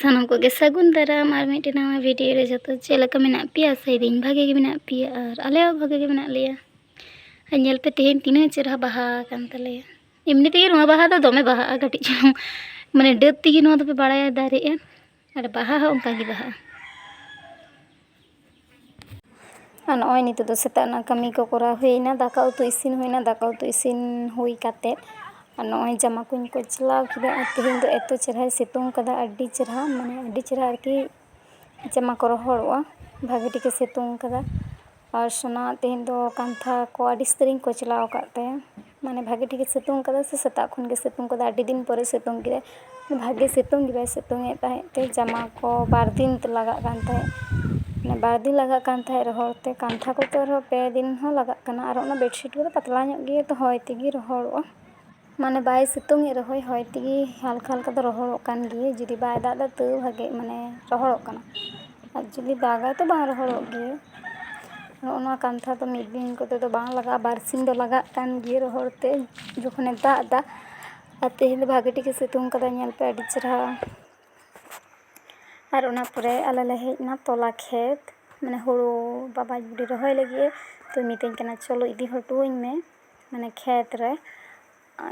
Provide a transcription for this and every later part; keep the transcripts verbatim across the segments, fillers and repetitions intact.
ᱥᱟᱱᱟᱢ ᱠᱚᱜᱮ ᱥᱟᱹᱜᱩᱱ ᱫᱟᱨᱟᱢ ᱟᱨ ᱢᱤᱫᱴᱮᱱ ᱱᱟᱣᱟ ᱵᱷᱤᱰᱤᱭᱳ ᱨᱮ᱾ ᱡᱚᱛᱚ ᱪᱮᱫ ᱞᱮᱠᱟ ᱢᱮᱱᱟᱜ ᱯᱮᱭᱟ? ᱟᱥᱟᱭᱮᱫᱟᱹᱧ ᱵᱷᱟᱜᱮ ᱜᱮ ᱢᱮᱱᱟᱜ ᱯᱮᱭᱟ ᱟᱨ ᱟᱞᱮ ᱦᱚᱸ ᱵᱷᱟᱜᱮ ᱜᱮ ᱢᱮᱱᱟᱜ ᱞᱮᱭᱟ᱾ ᱟᱨ ᱧᱮᱞ ᱯᱮ, ᱛᱮᱦᱮᱧ ᱛᱤᱱᱟᱹᱜ ᱪᱮᱨᱦᱟ ᱵᱟᱦᱟ ᱟᱠᱟᱱ ᱛᱟᱞᱮᱭᱟ᱾ ᱮᱢᱱᱤ ᱛᱮᱜᱮ ᱱᱚᱣᱟ ᱵᱟᱦᱟ ᱫᱚ ᱫᱚᱢᱮ ᱵᱟᱦᱟᱜᱼᱟ, ᱠᱟᱹᱴᱤᱡ ᱪᱩᱞᱩᱝ ᱢᱟᱱᱮ ᱰᱟᱹᱵ ᱛᱮᱜᱮ ᱱᱚᱣᱟ ᱫᱚᱯᱮ ᱵᱟᱲᱟᱭᱟ ᱫᱟᱨᱮᱜᱼᱟ, ᱟᱨ ᱵᱟᱦᱟ ᱦᱚᱸ ᱚᱱᱠᱟ ᱜᱮ ᱵᱟᱦᱟᱜᱼᱟ᱾ ᱟᱨ ᱱᱚᱜᱼᱚᱭ ᱱᱤᱛᱚᱜ ᱫᱚ ᱥᱮᱛᱟᱜ ᱨᱮᱱᱟᱜ ᱠᱟᱹᱢᱤ ᱠᱚ ᱠᱚᱨᱟᱣ ᱦᱩᱭᱱᱟ, ᱫᱟᱠᱟ ᱩᱛᱩ ᱤᱥᱤᱱ ᱦᱩᱭᱱᱟ᱾ ᱫᱟᱠᱟ ᱩᱛᱩ ᱤᱥᱤᱱ ᱦᱩᱭ ᱠᱟᱛᱮᱫ ᱟᱨ ᱱᱚᱜᱼᱚᱭ ᱡᱟᱢᱟ ᱠᱚᱧ ᱠᱚᱪᱞᱟᱣ ᱠᱮᱫᱟ᱾ ᱟᱨ ᱛᱮᱦᱮᱧ ᱫᱚ ᱮᱛᱚ ᱪᱮᱨᱦᱟᱭ ᱥᱤᱛᱩᱝ ᱠᱟᱫᱟ, ᱟᱹᱰᱤ ᱪᱮᱨᱦᱟ, ᱢᱟᱱᱮ ᱟᱹᱰᱤ ᱪᱮᱨᱦᱟ ᱟᱨᱠᱤ ᱡᱟᱢᱟ ᱠᱚ ᱨᱚᱦᱚᱲᱚᱜᱼᱟ, ᱵᱷᱟᱜᱮ ᱴᱷᱤᱠᱮ ᱥᱤᱛᱩᱝ ᱠᱟᱫᱟ᱾ ᱟᱨ ᱥᱚᱱᱟ ᱛᱮᱦᱮᱧ ᱫᱚ ᱠᱟᱱᱛᱷᱟ ᱠᱚ ᱟᱹᱰᱤ ᱩᱥᱛᱟᱹᱨᱤᱧ ᱠᱚᱪᱞᱟᱣ ᱟᱠᱟᱫ ᱛᱟᱭᱟ, ᱢᱟᱱᱮ ᱵᱷᱟᱜᱮ ᱴᱷᱤᱠᱮ ᱥᱤᱛᱩᱝ ᱠᱟᱫᱟ, ᱥᱮ ᱥᱮᱛᱟᱜ ᱠᱷᱚᱱ ᱜᱮ ᱥᱤᱛᱩᱝ ᱠᱟᱫᱟ, ᱟᱹᱰᱤ ᱫᱤᱱ ᱯᱚᱨᱮ ᱥᱤᱛᱩᱝ ᱠᱮᱫᱟᱭ᱾ ᱵᱷᱟᱜᱮ ᱥᱤᱛᱩᱝ ᱜᱮ ᱵᱟᱭ ᱥᱤᱛᱩᱝ ᱮᱫ ᱛᱟᱦᱮᱸᱫ ᱛᱮ ᱡᱟᱢᱟ ᱠᱚ ᱵᱟᱨ ᱫᱤᱱ ᱛᱮ ᱞᱟᱜᱟᱜ ᱠᱟᱱ ᱛᱟᱦᱮᱸᱫ, ᱢᱟᱱᱮ ᱵᱟᱨ ᱫᱤᱱ ᱞᱟᱜᱟᱜ ᱠᱟᱱ ᱛᱟᱦᱮᱸᱫ ᱨᱚᱦᱚᱲ ᱛᱮ᱾ ᱠᱟᱱᱛᱷᱟ ᱠᱚᱛᱮ ᱨᱮᱦᱚᱸ ᱯᱮ ᱫᱤᱱ ᱦᱚᱸ ᱞᱟᱜᱟᱜ ᱠᱟᱱᱟ, ᱟᱨ ᱚᱱᱟ ᱵᱮᱰᱥᱤᱴ ᱠᱚᱫᱚ ᱯᱟᱛᱞᱟ ᱧᱚᱜ ᱜᱮᱭᱟ, ᱛᱚ ᱦᱚᱭ ᱛᱮᱜᱮ ᱨᱚᱦᱚᱲᱚᱜᱼᱟ᱾ ᱢᱟᱱᱮ ᱵᱟᱭ ᱥᱤᱛᱩᱝ ᱮᱫ ᱨᱮᱦᱚᱸᱭ ᱦᱚᱭ ᱛᱮᱜᱮ ᱦᱟᱞᱠᱟ ᱦᱟᱞᱠᱟ ᱫᱚ ᱨᱚᱦᱚᱲᱚᱜ ᱠᱟᱱ ᱜᱮᱭᱟ᱾ ᱡᱩᱫᱤ ᱵᱟᱭ ᱫᱟᱜ ᱮᱫᱟ ᱛᱟᱹᱣ ᱵᱷᱟᱜᱮ, ᱢᱟᱱᱮ ᱨᱚᱦᱚᱲᱚᱜ ᱠᱟᱱᱟ, ᱟᱨ ᱡᱩᱫᱤ ᱫᱟᱜᱟᱭ ᱛᱚ ᱵᱟᱝ ᱨᱚᱦᱚᱲᱚᱜ ᱜᱮᱭᱟ᱾ ᱱᱚᱜᱼᱚ ᱱᱚᱣᱟ ᱠᱟᱱᱛᱷᱟ ᱫᱚ ᱢᱤᱫ ᱫᱤᱱ ᱠᱚᱛᱮ ᱫᱚ ᱵᱟᱝ ᱞᱟᱜᱟᱜᱼᱟ, ᱵᱟᱨ ᱥᱤᱧ ᱫᱚ ᱞᱟᱜᱟᱜ ᱠᱟᱱ ᱜᱮᱭᱟ ᱨᱚᱦᱚᱲ ᱛᱮ, ᱡᱚᱠᱷᱚᱱᱮ ᱫᱟᱜ ᱮᱫᱟ᱾ ᱟᱨ ᱛᱮᱦᱮᱧ ᱫᱚ ᱵᱷᱟᱜᱮ ᱴᱷᱤᱠ ᱮ ᱥᱤᱛᱩᱝ ᱠᱟᱫᱟ, ᱧᱮᱞ ᱯᱮ ᱟᱹᱰᱤ ᱪᱮᱨᱦᱟ᱾ ᱟᱨ ᱚᱱᱟ ᱯᱚᱨᱮ ᱟᱞᱮ ᱞᱮ ᱦᱮᱡ ᱮᱱᱟ ᱛᱚᱞᱟ ᱠᱷᱮᱛ, ᱢᱟᱱᱮ ᱦᱳᱲᱳ ᱵᱟᱵᱟᱭ ᱵᱩᱰᱤ ᱨᱚᱦᱚᱭ ᱞᱟᱹᱜᱤᱫ ᱮ, ᱛᱚ ᱢᱤᱛᱟᱹᱧ ᱠᱟᱱᱟ, "ᱪᱚᱞᱚ ᱤᱫᱤ ᱦᱚᱴᱚᱣᱟᱹᱧ ᱢᱮ, ᱢᱟᱱᱮ ᱠᱷᱮᱛ ᱨᱮ᱾"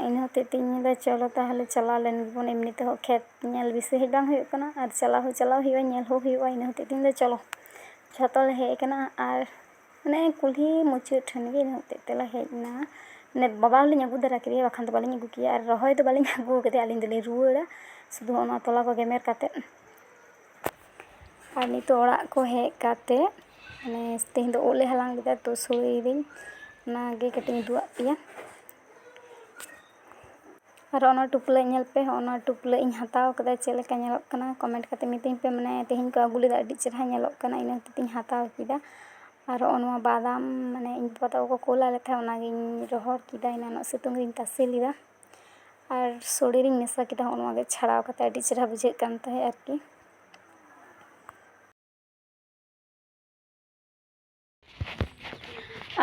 ᱤᱱᱟᱹ ᱦᱚᱛᱮᱡ ᱛᱮ ᱤᱧ ᱞᱟᱹᱭᱫᱟ, "ᱪᱚᱞᱚ ᱛᱟᱦᱚᱞᱮ ᱪᱟᱞᱟᱣ ᱞᱮᱱ ᱜᱮᱵᱚᱱ, ᱮᱢᱱᱤ ᱛᱮᱦᱚᱸ ᱠᱷᱮᱛ ᱧᱮᱞ ᱵᱮᱥᱤ ᱦᱮᱡ ᱵᱟᱝ ᱦᱩᱭᱩᱜ ᱠᱟᱱᱟ, ᱟᱨ ᱪᱟᱞᱟᱣ ᱦᱚᱸ ᱪᱟᱞᱟᱣ ᱦᱩᱭᱩᱜᱼᱟ, ᱧᱮᱞ ᱦᱚᱸ ᱦᱩᱭᱩᱜᱼᱟ᱾" ᱤᱱᱟᱹ ᱦᱚᱛᱮᱡ ᱛᱮ ᱤᱧ ᱞᱟᱹᱭᱫᱟ, "ᱪᱚᱞᱚ᱾" ᱡᱷᱚᱛᱚ ᱞᱮ ᱦᱮᱡ ᱟᱠᱟᱱᱟ, ᱟᱨ ᱢᱟᱱᱮ ᱠᱩᱞᱦᱤ ᱢᱩᱪᱟᱹᱫ ᱴᱷᱮᱱ ᱜᱮ ᱤᱱᱟᱹ ᱦᱚᱛᱮᱡ ᱛᱮᱞᱮ ᱦᱮᱡ ᱮᱱᱟ᱾ ᱢᱟᱱᱮ ᱵᱟᱵᱟ ᱦᱚᱸᱞᱤᱧ ᱟᱹᱜᱩ ᱫᱟᱨᱟ ᱠᱮᱫᱮᱭᱟ, ᱵᱟᱠᱷᱟᱱ ᱫᱚ ᱵᱟᱹᱞᱤᱧ ᱟᱹᱜᱩ ᱠᱮᱭᱟ, ᱟᱨ ᱨᱚᱦᱚᱭ ᱫᱚ ᱵᱟᱹᱞᱤᱧ ᱟᱹᱜᱩ ᱠᱟᱫᱮᱭᱟ, ᱟᱹᱞᱤᱧ ᱫᱚᱞᱤᱧ ᱨᱩᱣᱟᱹᱲᱟ ᱥᱩᱫᱷᱩ ᱚᱱᱟ ᱛᱚᱞᱟ ᱠᱚ ᱜᱮᱢᱮᱨ ᱠᱟᱛᱮᱫ᱾ ᱟᱨ ᱱᱤᱛᱚᱜ ᱚᱲᱟᱜ ᱠᱚ ᱦᱮᱡ ᱠᱟᱛᱮᱫ, ᱢᱟᱱᱮ ᱛᱮᱦᱮᱧ ᱫᱚ ᱩᱫ ᱞᱮ ᱦᱟᱞᱟᱝ ᱞᱮᱫᱟ, ᱛᱚ ᱥᱳᱲᱮᱭᱮᱫᱟᱹᱧ, ᱚᱱᱟᱜᱮ ᱠᱟᱹᱴᱤᱡ ᱤᱧ ᱩᱫᱩᱜ ᱟᱫ ᱯᱮᱭᱟ᱾ ᱟᱨ ᱚᱱᱟ ᱴᱩᱯᱞᱟᱹᱜ ᱧᱮᱞ ᱯᱮ, ᱦᱚᱸᱜᱼᱚ ᱱᱚᱣᱟ ᱴᱩᱯᱞᱟᱹᱜ ᱤᱧ ᱦᱟᱛᱟᱣ ᱠᱟᱫᱟ, ᱪᱮᱫ ᱞᱮᱠᱟ ᱧᱮᱞᱚᱜ ᱠᱟᱱᱟ ᱠᱚᱢᱮᱱᱴ ᱠᱟᱛᱮ ᱢᱤᱛᱟᱹᱧ ᱯᱮ᱾ ᱢᱟᱱᱮ ᱛᱮᱦᱮᱧ ᱠᱚ ᱟᱹᱜᱩ ᱞᱮᱫᱟ, ᱟᱹᱰᱤ ᱪᱮᱨᱦᱟ ᱧᱮᱞᱚᱜ ᱠᱟᱱᱟ, ᱤᱱᱟᱹ ᱦᱚᱛᱮᱡ ᱛᱤᱧ ᱦᱟᱛᱟᱣ ᱠᱮᱫᱟ᱾ ᱟᱨ ᱦᱚᱸᱜᱼᱚ ᱱᱚᱣᱟ ᱵᱟᱫᱟᱢ, ᱢᱟᱱᱮ ᱤᱧ ᱵᱟᱵᱟ ᱛᱟᱠᱚ ᱠᱚ ᱠᱳᱞ ᱟᱞᱮ ᱛᱟᱦᱮᱸᱫ, ᱚᱱᱟᱜᱤᱧ ᱨᱚᱦᱚᱲ ᱠᱮᱫᱟ, ᱮᱱᱟᱱᱚᱜ ᱥᱤᱛᱩᱝ ᱨᱤᱧ ᱛᱟᱥᱮ ᱞᱮᱫᱟ᱾ ᱟᱨ ᱥᱳᱲᱮ ᱨᱤᱧ ᱢᱮᱥᱟ ᱠᱮᱫᱟ, ᱦᱚᱸᱜᱼᱚ ᱱᱚᱣᱟ ᱜᱮ ᱪᱷᱟᱲᱟᱣ ᱠᱟᱛᱮ ᱟᱹᱰᱤ ᱪᱮᱨᱦᱟ ᱵᱩᱡᱷᱟᱹᱜ ᱠᱟᱱ ᱛᱟᱦᱮᱸᱫ ᱟᱨᱠᱤ᱾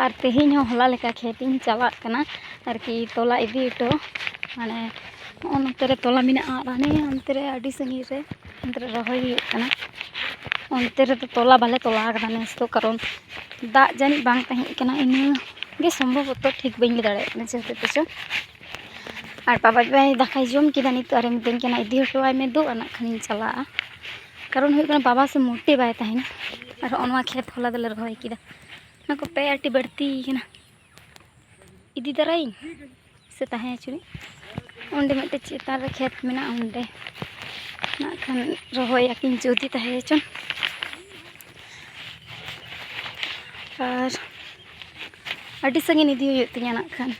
ᱟᱨ ᱛᱮᱦᱮᱧ ᱦᱚᱸ ᱦᱚᱞᱟ ᱞᱮᱠᱟ ᱠᱷᱮᱛ ᱤᱧ ᱪᱟᱞᱟᱜ ᱠᱟᱱᱟ ᱟᱨᱠᱤ, ᱛᱚᱞᱟ ᱤᱫᱤ ᱦᱚᱴᱚ᱾ ᱢᱟᱱᱮ ᱱᱚᱜᱼᱚ ᱱᱚᱛᱮ ᱨᱮ ᱛᱚᱞᱟ ᱢᱮᱱᱟᱜᱼᱟ, ᱟᱨ ᱦᱟᱱᱮ ᱦᱟᱱᱛᱮ ᱨᱮ ᱟᱹᱰᱤ ᱥᱟᱺᱜᱤᱧ ᱨᱮ ᱚᱱᱛᱮ ᱨᱮ ᱨᱚᱦᱚᱭ ᱦᱩᱭᱩᱜ ᱠᱟᱱᱟ᱾ ᱚᱱᱛᱮ ᱨᱮᱫᱚ ᱛᱚᱞᱟ ᱵᱟᱞᱮ ᱛᱚᱞᱟ ᱟᱠᱟᱫᱟ ᱱᱮᱥ ᱫᱚ, ᱠᱟᱨᱚᱱ ᱫᱟᱜ ᱡᱟᱹᱱᱤᱡ ᱵᱟᱝ ᱛᱟᱦᱮᱸ ᱠᱟᱱᱟ, ᱤᱱᱟᱹ ᱜᱮ ᱥᱚᱢᱵᱷᱚᱵᱚᱛᱚ, ᱴᱷᱤᱠ ᱵᱟᱹᱧ ᱞᱟᱹᱭ ᱫᱟᱲᱮᱭᱟᱜ ᱠᱟᱱᱟ ᱪᱮᱫ ᱦᱚᱛᱮᱡ ᱛᱮ ᱪᱚ᱾ ᱟᱨ ᱵᱟᱵᱟ ᱡᱟᱶᱟᱭ ᱫᱟᱠᱟᱭ ᱡᱚᱢ ᱠᱮᱫᱟ ᱱᱤᱛᱚᱜ, ᱟᱨᱮ ᱢᱤᱛᱟᱹᱧ ᱠᱟᱱᱟ, "ᱤᱫᱤ ᱦᱚᱴᱚ ᱟᱭ ᱢᱮ ᱫᱩ, ᱟᱨ ᱱᱟᱜ ᱠᱷᱟᱱᱤᱧ ᱪᱟᱞᱟᱜᱼᱟ᱾" ᱠᱟᱨᱚᱱ ᱦᱩᱭᱩᱜ ᱠᱟᱱᱟ, ᱵᱟᱵᱟ ᱥᱮ ᱢᱚᱴᱮ ᱵᱟᱭ ᱛᱟᱦᱮᱱᱟ᱾ ᱟᱨ ᱦᱚᱸᱜᱼᱚ ᱱᱚᱣᱟ ᱠᱷᱮᱛ ᱦᱚᱞᱟ ᱫᱚᱞᱮ ᱨᱚᱦᱚᱭ ᱠᱮᱫᱟ, ᱚᱱᱟ ᱠᱚ ᱯᱮ ᱟᱹᱴᱤ ᱵᱟᱹᱲᱛᱤ ᱠᱟᱱᱟ᱾ ᱤᱫᱤ ᱛᱟᱨᱟᱭᱤᱧ ᱥᱮ ᱛᱟᱦᱮᱸ ᱦᱚᱪᱚᱱᱤᱡ? ᱚᱸᱰᱮ ᱢᱤᱫᱴᱮᱡ ᱪᱮᱛᱟᱱ ᱨᱮ ᱠᱷᱮᱛ ᱢᱮᱱᱟᱜᱼᱟ, ᱚᱸᱰᱮ ᱱᱟᱜ ᱠᱷᱟᱱ ᱨᱚᱦᱚᱭᱟᱠᱤᱱ ᱡᱩᱫᱤ ᱛᱟᱦᱮᱸ ᱦᱚᱪᱚᱱ᱾ ᱟᱨ ᱟᱹᱰᱤ ᱥᱟᱺᱜᱤᱧ ᱤᱫᱤ ᱦᱩᱭᱩᱜ ᱛᱤᱧᱟᱹ ᱱᱟᱜ ᱠᱷᱟᱱ᱾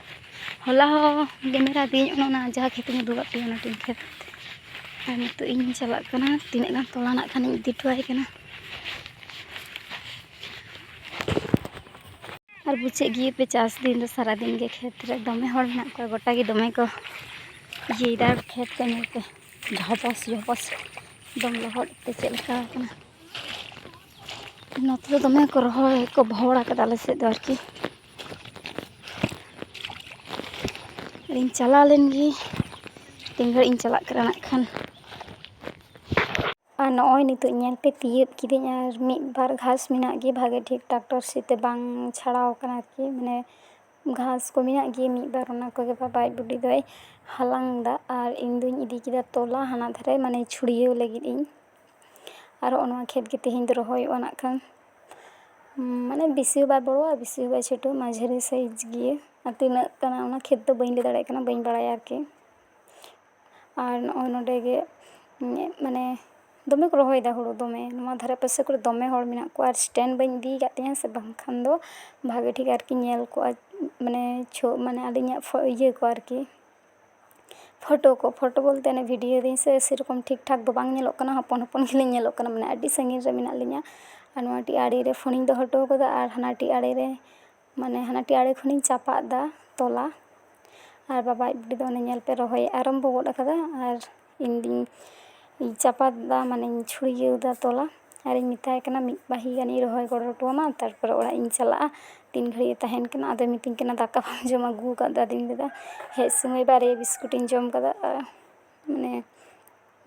ᱦᱚᱞᱟ ᱦᱚᱸ ᱜᱮᱢᱮᱨ ᱟᱹᱫᱤᱧ, ᱚᱱᱟ ᱡᱟᱦᱟᱸ ᱠᱷᱮᱛ ᱤᱧ ᱩᱫᱩᱜ ᱟᱫ ᱯᱮᱭᱟ, ᱚᱱᱟ ᱴᱤᱱ ᱠᱷᱮᱛ᱾ ᱟᱨ ᱱᱤᱛᱚᱜ ᱤᱧ ᱪᱟᱞᱟᱜ ᱠᱟᱱᱟ, ᱛᱤᱱᱟᱹᱜ ᱜᱟᱱ ᱛᱚᱞᱟ ᱱᱟᱜ ᱠᱷᱟᱱᱤᱧ ᱤᱫᱤ ᱦᱚᱴᱚ ᱟᱭ ᱠᱟᱱᱟ᱾ ᱟᱨ ᱵᱩᱡᱷᱟᱹᱜ ᱜᱮᱭᱟ ᱯᱮ, ᱪᱟᱥ ᱫᱤᱱ ᱫᱚ ᱥᱟᱨᱟ ᱫᱤᱱ ᱜᱮ ᱠᱷᱮᱛ ᱨᱮ ᱫᱚᱢᱮ ᱦᱚᱲ ᱢᱮᱱᱟᱜ ᱠᱚᱣᱟ, ᱜᱚᱴᱟ ᱜᱮ ᱫᱚᱢᱮ ᱠᱚ ᱤᱭᱟᱹᱭᱮᱫᱟ ᱠᱷᱮᱛ ᱠᱚ ᱧᱮᱞ ᱯᱮ, ᱡᱷᱚᱯᱚᱥ ᱡᱷᱚᱯᱚᱥ ᱮᱠᱫᱚᱢ ᱞᱚᱦᱚᱫ ᱛᱮ ᱪᱮᱫ ᱞᱮᱠᱟ ᱟᱠᱟᱱᱟ᱾ ᱱᱚᱛᱮ ᱫᱚ ᱫᱚᱢᱮ ᱠᱚ ᱨᱚᱦᱚᱭ ᱠᱚ ᱵᱷᱚᱲ ᱟᱠᱟᱫᱟ ᱟᱞᱮ ᱥᱮᱫ ᱫᱚ ᱟᱨᱠᱤ᱾ ᱤᱧ ᱪᱟᱞᱟᱣ ᱞᱮᱱ ᱜᱮ, ᱛᱤᱱ ᱜᱷᱟᱹᱲᱤᱡ ᱤᱧ ᱪᱟᱞᱟᱜ ᱠᱟᱱᱟ ᱱᱟᱜ ᱠᱷᱟᱱ᱾ ᱟᱨ ᱱᱚᱜᱼᱚᱭ ᱱᱤᱛᱚᱜ ᱧᱮᱞ ᱯᱮ, ᱛᱤᱭᱳᱜ ᱠᱤᱫᱟᱹᱧ, ᱟᱨ ᱢᱤᱫ ᱵᱟᱨ ᱜᱷᱟᱥ ᱢᱮᱱᱟᱜ ᱜᱮ, ᱵᱷᱟᱜᱮ ᱴᱷᱤᱠ ᱴᱨᱟᱠᱴᱚᱨ ᱥᱤ ᱛᱮ ᱵᱟᱝ ᱪᱷᱟᱲᱟᱣ ᱠᱟᱱᱟ ᱟᱨᱠᱤ, ᱢᱟᱱᱮ ᱜᱷᱟᱥ ᱠᱚ ᱢᱮᱱᱟᱜ ᱜᱮᱭᱟ ᱢᱤᱫ ᱵᱟᱨ, ᱚᱱᱟ ᱠᱚᱜᱮ ᱵᱟᱵᱟ ᱟᱡ ᱵᱩᱰᱤ ᱫᱚᱭ ᱦᱟᱞᱟᱝ ᱫᱟ, ᱟᱨ ᱤᱧ ᱫᱩᱧ ᱤᱫᱤ ᱠᱮᱫᱟ ᱛᱚᱞᱟ ᱦᱟᱱᱟ ᱫᱷᱟᱨᱮ, ᱢᱟᱱᱮ ᱪᱷᱩᱲᱭᱟᱹᱣ ᱞᱟᱹᱜᱤᱫ ᱤᱧ᱾ ᱟᱨ ᱱᱚᱣᱟ ᱠᱷᱮᱛ ᱜᱮ ᱛᱮᱦᱮᱧ ᱫᱚ ᱨᱚᱦᱚᱭᱚᱜᱼᱟ ᱱᱟᱜ ᱠᱷᱟᱱ, ᱢᱟᱱᱮ ᱵᱮᱥᱤ ᱦᱚᱸ ᱵᱟᱭ ᱵᱚᱲᱚᱣᱟ, ᱵᱮᱥᱤ ᱦᱚᱸ ᱵᱟᱭ ᱪᱷᱳᱴᱳ, ᱢᱟᱡᱷᱟᱹᱨᱤ ᱥᱟᱭᱤᱡᱽ ᱜᱮ᱾ ᱟᱨ ᱛᱤᱱᱟᱹᱜ ᱠᱟᱱᱟ ᱚᱱᱟ ᱠᱷᱮᱛ ᱫᱚ ᱵᱟᱹᱧ ᱞᱟᱹᱭ ᱫᱟᱲᱮᱭᱟᱜ ᱠᱟᱱᱟ, ᱵᱟᱹᱧ ᱵᱟᱲᱟᱭᱟ ᱟᱨᱠᱤ᱾ ᱟᱨ ᱱᱚᱜᱼᱚᱭ ᱱᱚᱰᱮ ᱜᱮ, ᱢᱟᱱᱮ ᱫᱚᱢᱮ ᱠᱚ ᱨᱚᱦᱚᱭᱮᱫᱟ ᱦᱩᱲᱩ, ᱫᱚᱢᱮ᱾ ᱱᱚᱣᱟ ᱫᱷᱟᱨᱮ ᱯᱟᱥᱮ ᱠᱚᱨᱮ ᱫᱚᱢᱮ ᱦᱚᱲ ᱢᱮᱱᱟᱜ ᱠᱚᱣᱟ, ᱟᱨ stand ᱵᱟᱹᱧ ᱤᱫᱤ ᱟᱠᱟᱫ ᱛᱤᱧᱟᱹ ᱥᱮ, ᱵᱟᱝᱠᱷᱟᱱ ᱫᱚ ᱵᱷᱟᱜᱮ ᱴᱷᱤᱠ ᱟᱨᱠᱤ ᱧᱮᱞ ᱠᱚᱜᱼᱟ, ᱢᱟᱱᱮ ᱪᱷᱚ-, ᱢᱟᱱᱮ ᱟᱹᱞᱤᱧᱟᱜ ᱯᱷᱳ-, ᱤᱭᱟᱹ ᱠᱚ ᱟᱨᱠᱤ, ᱯᱷᱳᱴᱳ ᱠᱚ, ᱯᱷᱳᱴᱳ ᱵᱚᱞᱛᱮ ᱚᱱᱮ video ᱫᱟᱹᱧ ᱥᱮ, ᱥᱮᱨᱚᱠᱚᱢ ᱴᱷᱤᱠ ᱴᱷᱟᱠ ᱫᱚ ᱵᱟᱝ ᱧᱮᱞᱚᱜ ᱠᱟᱱᱟ, ᱦᱚᱯᱚᱱ ᱦᱚᱯᱚᱱ ᱜᱮᱞᱤᱧ ᱧᱮᱞᱚᱜ ᱠᱟᱱᱟ, ᱢᱟᱱᱮ ᱟᱹᱰᱤ ᱥᱟᱺᱜᱤᱧ ᱨᱮ ᱢᱮᱱᱟᱜ ᱞᱤᱧᱟ᱾ ᱟᱨ ᱱᱚᱣᱟ ᱴᱤᱡ ᱟᱲᱮ ᱨᱮ ᱯᱷᱳᱱᱤᱧ ᱫᱚᱦᱚ ᱦᱚᱴᱚ ᱠᱟᱫᱟ, ᱟᱨ ᱦᱟᱱᱟ ᱴᱤᱡ ᱟᱲᱮ ᱨᱮ, ᱢᱟᱱᱮ ᱦᱟᱱᱟ ᱴᱤᱡ ᱟᱲᱮ ᱠᱷᱚᱱᱤᱧ ᱪᱟᱯᱟᱫ ᱫᱟ ᱛᱚᱞᱟ᱾ ᱟᱨ ᱵᱟᱵᱟ ᱟᱡ ᱵᱩᱰᱤ ᱫᱚ ᱚᱱᱮ ᱧᱮᱞ ᱯᱮ, ᱨᱚᱦᱚᱭ ᱟᱨᱟᱢᱵᱚ ᱜᱚᱫ ᱠᱟᱫᱟ, ᱟᱨ ᱤᱧ ᱫᱩᱧ ᱪᱟᱯᱟᱫ ᱫᱟ, ᱢᱟᱱᱮᱧ ᱪᱷᱩᱲᱭᱟᱹᱣ ᱫᱟ ᱛᱚᱞᱟ᱾ ᱟᱨᱤᱧ ᱢᱮᱛᱟᱭ ᱠᱟᱱᱟ, "ᱢᱤᱫ ᱯᱟᱹᱦᱤ ᱜᱟᱱᱤᱧ ᱨᱚᱦᱚᱭ ᱜᱚᱲᱚ ᱦᱚᱴᱚ ᱟᱢᱟ, ᱛᱟᱨᱯᱚᱨᱮ ᱚᱲᱟᱜ ᱤᱧ ᱪᱟᱞᱟᱜᱼᱟ, ᱛᱤᱱ ᱜᱷᱟᱹᱲᱤᱡ ᱮ ᱛᱟᱦᱮᱱ ᱠᱟᱱᱟ᱾ ᱟᱫᱚᱭ ᱢᱤᱛᱟᱹᱧ ᱠᱟᱱᱟ, "ᱫᱟᱠᱟ ᱵᱟᱢ ᱡᱚᱢ ᱟᱹᱜᱩ ᱟᱠᱟᱫ ᱫᱚ?" ᱟᱫᱚᱧ ᱞᱟᱹᱭᱫᱟ, "ᱦᱮᱡ ᱥᱚᱢᱚᱭ ᱵᱟᱨᱭᱟ ᱵᱤᱥᱠᱩᱴ ᱤᱧ ᱡᱚᱢ ᱠᱟᱫᱟ, ᱟᱨ ᱢᱟᱱᱮ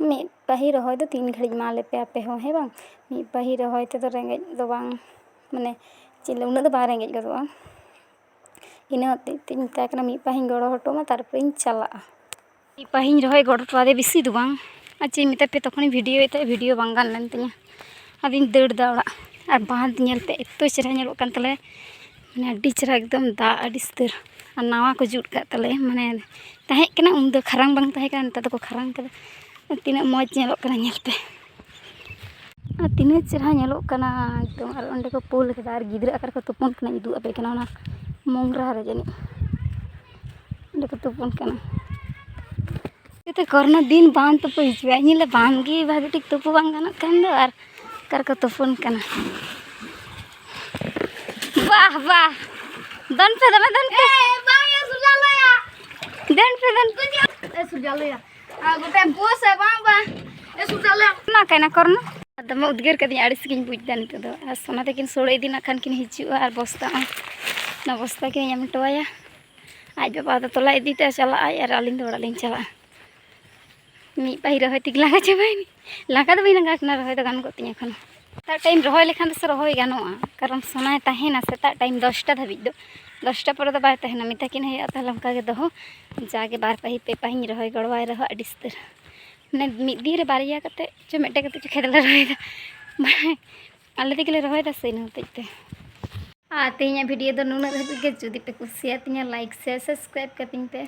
ᱢᱤᱫ ᱯᱟᱹᱦᱤ ᱨᱚᱦᱚᱭ ᱫᱚ ᱛᱤᱱ ᱜᱷᱟᱹᱲᱤᱡ ᱮᱢᱟ ᱞᱮᱯᱮ ᱟᱯᱮ ᱦᱚᱸ, ᱦᱮᱸ ᱵᱟᱝ? ᱢᱤᱫ ᱯᱟᱹᱦᱤ ᱨᱚᱦᱚᱭ ᱛᱮᱫᱚ ᱨᱮᱸᱜᱮᱡ ᱫᱚ ᱵᱟᱝ, ᱢᱟᱱᱮ ᱪᱮᱫ ᱞᱮ-, ᱩᱱᱟᱹᱜ ᱫᱚ ᱵᱟᱝ ᱨᱮᱸᱜᱮᱡ ᱜᱚᱫᱚᱜᱼᱟ᱾ ᱤᱱᱟᱹ ᱦᱚᱛᱮᱡ ᱛᱮᱧ ᱢᱮᱛᱟᱭ ᱠᱟᱱᱟ, ᱢᱤᱫ ᱯᱟᱹᱦᱤᱧ ᱜᱚᱲᱚ ᱦᱚᱴᱚ ᱟᱢᱟ, ᱛᱟᱨᱯᱚᱨᱮᱧ ᱪᱟᱞᱟᱜᱼᱟ᱾" ᱢᱤᱫ ᱯᱟᱹᱦᱤᱧ ᱨᱚᱦᱚᱭ ᱜᱚᱲᱚ ᱦᱚᱴᱚ ᱟᱫᱮ, ᱵᱮᱥᱤ ᱫᱚ ᱵᱟᱝ᱾ ᱟᱨ ᱪᱮᱫ ᱤᱧ ᱢᱮᱛᱟ ᱯᱮ, ᱛᱚᱠᱷᱚᱱᱤᱧ ᱵᱷᱤᱰᱤᱭᱳᱭᱮᱫ ᱛᱟᱦᱮᱸᱫ, ᱵᱷᱤᱰᱤᱭᱳ ᱵᱟᱝ ᱜᱟᱱ ᱞᱮᱱ ᱛᱤᱧᱟᱹ᱾ ᱟᱫᱚᱧ ᱫᱟᱹᱲ ᱫᱟ ᱚᱲᱟᱜ᱾ ᱟᱨ ᱵᱟᱸᱫᱽ ᱧᱮᱞ ᱯᱮ, ᱮᱛᱚ ᱪᱮᱦᱨᱟ ᱧᱮᱞᱚᱜ ᱠᱟᱱ ᱛᱟᱞᱮᱭᱟ, ᱢᱟᱱᱮ ᱟᱹᱰᱤ ᱪᱮᱦᱨᱟ ᱮᱠᱫᱚᱢ ᱫᱟᱜ ᱟᱹᱰᱤ ᱩᱥᱛᱟᱹᱨ᱾ ᱟᱨ ᱱᱟᱣᱟ ᱠᱚ ᱡᱩᱛ ᱠᱟᱜ ᱛᱟᱞᱮᱭᱟ, ᱢᱟᱱᱮ ᱛᱟᱦᱮᱸ ᱠᱟᱱᱟ ᱩᱱᱫᱚ ᱠᱷᱟᱨᱟᱝ ᱵᱟᱝ ᱛᱟᱦᱮᱸ ᱠᱟᱱᱟ, ᱱᱮᱛᱟᱨ ᱫᱚᱠᱚ ᱠᱷᱟᱨᱟᱝ ᱠᱟᱫᱟ᱾ ᱛᱤᱱᱟᱹᱜ ᱢᱚᱡᱽ ᱧᱮᱞᱚᱜ ᱠᱟᱱᱟ ᱧᱮᱞ ᱯᱮ᱾ ᱟᱨ ᱛᱤᱱᱟᱹᱜ ᱪᱮᱦᱨᱟ ᱧᱮᱞᱚᱜ ᱠᱟᱱᱟ ᱮᱠᱫᱚᱢ᱾ ᱟᱨ ᱚᱸᱰᱮ ᱠᱚ ᱯᱳᱞ ᱠᱟᱫᱟ, ᱟᱨ ᱜᱤᱫᱽᱨᱟᱹ ᱚᱠᱟ ᱨᱮᱠᱚ ᱛᱩᱯᱩᱱ ᱠᱟᱱᱟ ᱩᱫᱩᱜ ᱟᱯᱮ ᱠᱟᱱᱟ, ᱚᱱᱟ ᱢᱳᱝᱨᱟ ᱨᱮ ᱡᱟᱹᱱᱤᱡ ᱚᱸᱰᱮ ᱠᱚ ᱛᱩᱯᱩᱱ ᱠᱟᱱᱟ᱾ ᱡᱟᱛᱮ ᱠᱳᱨᱳᱱᱟ ᱫᱤᱱ ᱵᱟᱝ ᱛᱩᱯᱩ ᱦᱤᱡᱩᱜᱼᱟ, ᱤᱧ ᱞᱮ ᱵᱟᱝ ᱜᱮ ᱵᱷᱟᱜᱮ ᱴᱷᱤᱠ ᱛᱩᱯᱩ ᱵᱟᱝ ᱜᱟᱱᱚᱜ ᱠᱷᱟᱱ ᱫᱚ, ᱟᱨ ᱚᱠᱟ ᱨᱮᱠᱚ ᱛᱩᱯᱩᱱ ᱠᱟᱱᱟ᱾ ᱵᱟᱦ, ᱵᱟᱦ, ᱫᱚᱱ ᱯᱮ, ᱫᱚᱢᱮ ᱫᱚᱱ ᱯᱮ᱾ ᱮ, ᱵᱟᱝ, ᱮ, ᱥᱩᱨᱡᱟᱞᱚᱭᱟ᱾ ᱫᱚᱱ ᱯᱮ, ᱫᱚᱱ ᱯᱮ᱾ ᱮ, ᱥᱩᱨᱡᱟᱞᱚᱭᱟ᱾ ᱟᱨ ᱜᱚᱴᱟ ᱵᱚᱥ ᱮ ᱵᱟᱝ, ᱵᱟᱝ᱾ ᱮ, ᱥᱩᱨᱡᱟᱞᱚᱭᱟ᱾ ᱚᱱᱟ ᱠᱟᱭᱱᱟ ᱠᱳᱨᱳᱱᱟ᱾ ᱫᱚᱢᱮ ᱩᱫᱽᱜᱟᱹᱨ ᱠᱟᱹᱫᱤᱧᱟ, ᱟᱹᱲᱤᱥ ᱜᱤᱧ ᱵᱩᱡᱽ ᱮᱫᱟ ᱱᱤᱛᱚᱜ ᱫᱚ᱾ ᱟᱨ ᱥᱚᱱᱟ ᱛᱟᱹᱠᱤᱱ ᱥᱳᱲᱮ ᱤᱫᱤ ᱱᱟᱜ ᱠᱷᱟᱱ ᱠᱤᱱ ᱦᱤᱡᱩᱜᱼᱟ, ᱟᱨ ᱵᱚᱥᱛᱟ, ᱚᱱᱟ ᱵᱚᱥᱛᱟ ᱠᱤᱱ ᱮᱢ ᱦᱚᱴᱚ ᱟᱭᱟ᱾ ᱟᱡ ᱵᱟᱵᱟ ᱫᱚ ᱛᱚᱞᱟ ᱤᱫᱤ ᱛᱮ ᱪᱟᱞᱟᱜ ᱟᱭ, ᱟᱨ ᱟᱹᱞᱤᱧ ᱫᱚ ᱚᱲᱟᱜ ᱞᱤᱧ ᱪᱟᱞᱟᱜᱼᱟ᱾ ᱢᱤᱫ ᱯᱟᱹᱦᱤ ᱨᱚᱦᱚᱭ ᱛᱮᱜᱮ ᱞᱟᱸᱜᱟ ᱪᱟᱵᱟᱭᱮᱱᱟᱹᱧ᱾ ᱞᱟᱸᱜᱟ ᱫᱚ ᱵᱟᱹᱧ ᱞᱟᱸᱜᱟ ᱠᱟᱱᱟ, ᱨᱚᱦᱚᱭ ᱫᱚ ᱜᱟᱱ ᱠᱚᱜ ᱛᱤᱧᱟᱹ ᱮᱠᱷᱚᱱ᱾ ᱥᱮᱛᱟᱜ ᱴᱟᱭᱤᱢ ᱨᱚᱦᱚᱭ ᱞᱮᱠᱷᱟᱱ ᱫᱚ ᱥᱮ ᱨᱚᱦᱚᱭ ᱜᱟᱱᱚᱜᱼᱟ, ᱠᱟᱨᱚᱱ ᱥᱚᱱᱟᱭ ᱛᱟᱦᱮᱱᱟ ᱥᱮᱛᱟᱜ ᱴᱟᱭᱤᱢ ᱫᱚᱥᱴᱟ ᱫᱷᱟᱹᱵᱤᱡ ᱫᱚ᱾ ᱫᱚᱥᱴᱟ ᱯᱚᱨᱮ ᱫᱚ ᱵᱟᱭ ᱛᱟᱦᱮᱱᱟ, ᱢᱮᱛᱟ ᱠᱤᱱ ᱦᱩᱭᱩᱜᱼᱟ ᱛᱟᱦᱚᱞᱮ ᱚᱱᱠᱟ ᱜᱮ ᱫᱚᱦᱚ᱾ ᱡᱟᱜᱮ ᱵᱟᱨ ᱯᱟᱹᱦᱤ ᱯᱮ ᱯᱟᱹᱦᱤᱧ ᱨᱚᱦᱚᱭ ᱜᱚᱲᱚᱣᱟᱭ ᱨᱮᱦᱚᱸ ᱟᱹᱰᱤ ᱩᱥᱛᱟᱹᱨ, ᱢᱟᱱᱮ ᱢᱤᱫ ᱫᱤᱱ ᱨᱮ ᱵᱟᱨᱭᱟ ᱠᱟᱛᱮ ᱪᱚ ᱢᱤᱫᱴᱮᱱ ᱠᱟᱛᱮ ᱪᱚ ᱠᱷᱮᱛ ᱞᱮ ᱨᱚᱦᱚᱭᱮᱫᱟ᱾ ᱟᱞᱮ ᱛᱮᱜᱮ ᱞᱮ ᱨᱚᱦᱚᱭᱮᱫᱟ ᱥᱮ, ᱤᱱᱟᱹ ᱦᱚᱛᱮᱡ ᱛᱮ᱾ ᱟᱨ ᱛᱮᱦᱮᱧᱟᱜ ᱵᱷᱤᱰᱤᱭᱳ ᱫᱚ ᱱᱩᱱᱟᱹᱜ ᱫᱷᱟᱹᱵᱤᱡ ᱜᱮ᱾ ᱡᱩᱫᱤ ᱯᱮ ᱠᱩᱥᱤᱭᱟᱜ ᱛᱤᱧᱟ, ᱞᱟᱭᱤᱠ, ᱥᱮᱭᱟᱨ, ᱥᱟᱵᱥᱠᱨᱟᱭᱤᱵ ᱠᱟᱹᱛᱤᱧ ᱯᱮ᱾